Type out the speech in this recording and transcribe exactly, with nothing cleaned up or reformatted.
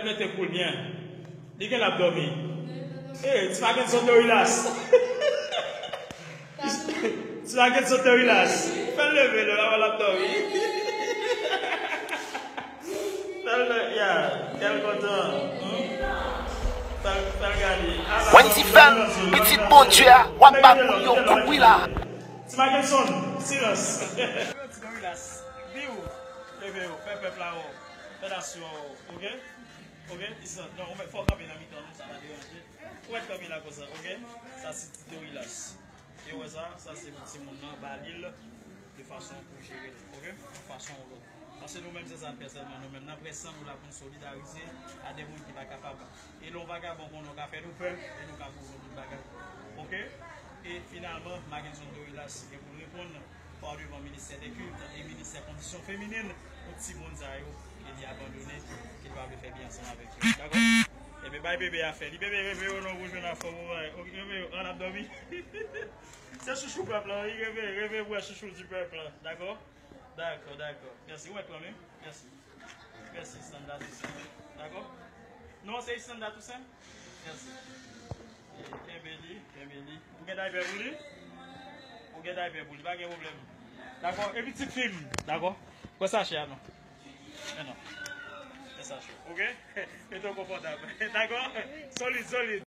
Mete kou l byen. Li gen l ap dòmi. Hey, ti Mackenson te relax. Ti Mackenson te relax. Fè l leve lè l ap dòmi. Fè l, yeah, fè l kontan. Hmm? Fè l, fè l gade. Ala Wendy Van, pitit Bondye a, w ap bay moun yo kout wi la. Ti Mackenson, silans. Ti relax. Biw. Leve yo, fè pèp la wè w. Fè nasyon wè w, oke? Oke, isan. Non, ou mèt fò kanpe nan mitan, non, sa pa deranje. Ou mèt kanpe la konsa, oke? Sa se ti Dorilas. E wè sa, sa se pou timoun nan, ba li l de fason pou jere l, oke? Yon fason ou lòt. Paske nou menm, se sa n fè sèlman, nou menm. Nan prè san nou la pou n solidarize a de moun ki pa kapab. E lè yon vagabon konnen w ka fè nou pè, e nou ka pwouve w tout bagay. Oke? E finalman, Mackenson Dorilas gen pou l reponn pa devan ministè de kilt e ministè kondisyon feminen pou timoun sa yo ke li abandone, ke li pa vle fè byen ansanm avèk yo. Dakò? Ebyen, bay bebe afè li. Bebe, reveye w non pou jwenn afè w, bay. Oke, reveye w, an ap dòmi. Se chouchou pèp la, wi, reveye, reveye pou wè chouchou di pèp la. Dakò? Dakò, dakò. Mèsi, ou mèt pran men. Mèsi. Mèsi, Sandra Toussaint. Dakò? Non, se Sandra Toussaint? Mèsi. E, kenbe li, kenbe li. Ou gen daypè pou li? Ou gen daypè pou li, pa gen pwoblèm. Dakò? Epi ti fi m, dakò? Pran sachè a non. Men non. Fè sachè. Oke? Mete w konfòtab. Dakò? Solid, solid.